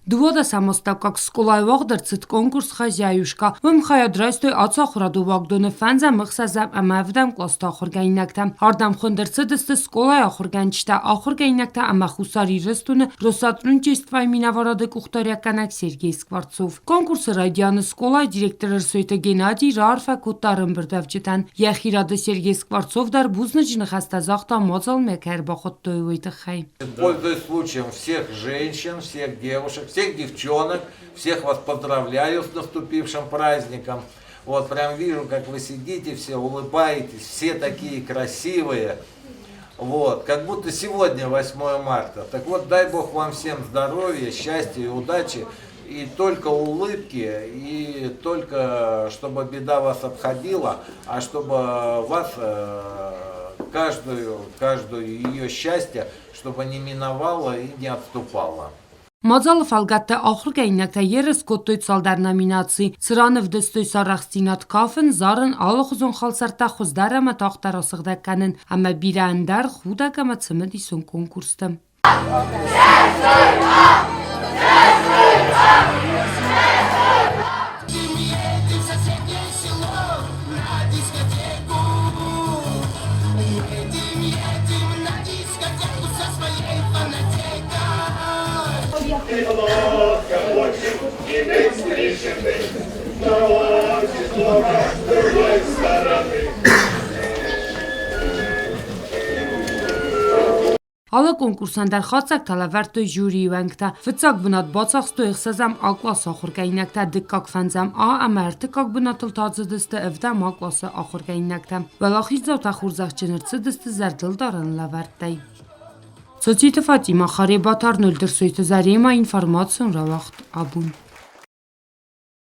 12 астӕуккаг скъолайы уагъд ӕрцыд конкурс «Хозяюшка». Уым хайад райстой ацы ахуырадон уагдоны фӕндзӕм, ӕхсӕзӕм ӕмӕ ӕвдӕм кълӕсты ахуыргӕнинӕгтӕ. Ардӕм хуынд ӕрцыдысты скъолайы ахуыргӕнджытӕ, ахуыргӕнинӕгтӕ ӕмӕ Хуссар Ирыстоны Россотрудничествойы минӕварады къухдариуӕггӕнӕг Сергей Скворцов. Конкурсы райдианы скъолайы директор Ӕрсойты Геннадий раарфӕ кодта ӕрӕмбырдуӕвджытӕн. Йӕхи рады Сергей Скворцов дӕр бузныджы ныхӕстӕ загъта мадзалмӕ кӕй ӕрбахуыдтой, уый тыххӕй. Пользуясь случаем, всех женщин, всех девушек, всех девчонок, всех вас поздравляю с наступившим праздником. Вот прям вижу, как вы сидите все, улыбаетесь, все такие красивые. Вот, как будто сегодня 8 марта. Так вот, дай Бог вам всем здоровья, счастья и удачи. И только улыбки, и только чтобы беда вас обходила, а чтобы вас каждую, каждую ее счастье, чтобы не миновало и не отступало. Мадзалы фӕлгӕтты ахуыргӕнинӕгтӕ ерыс кодтой цалдӕр номинацийы, цыран ӕвдыстой сӕ арӕхстдзинад кафын, зарын, алыхуызон халсӕрттӕ хуыздӕр ӕмӕ тагъддӕр асыгъдӕг кӕнын ӕмӕ бирӕ ӕндӕр худӕг ӕмӕ цымыдисон конкурсты. Алы конкурсӕн дӕр хатдзӕгтӕ лӕвӕрдтой жюрийы уӕнгтӕ. Фыццаг бынат бацахстой ӕхсӕзӕм А къласы ахуыргӕнинӕгтӕ, дыккаг фӕндзӕм А ӕмӕ ӕртыккаг бынатыл та ацыдысты ӕвдӕм А къласы ахуыргӕнинӕгтӕ. Уӕлахиздзаутӕ хорзӕхджын ӕрцыдысты зӕрдылдарӕн лӕвӕрттӕй. Цоциты Фатимӕ, Харебаты Арнольд, Ӕрсойты Заремӕ, информацион рауагъд абон.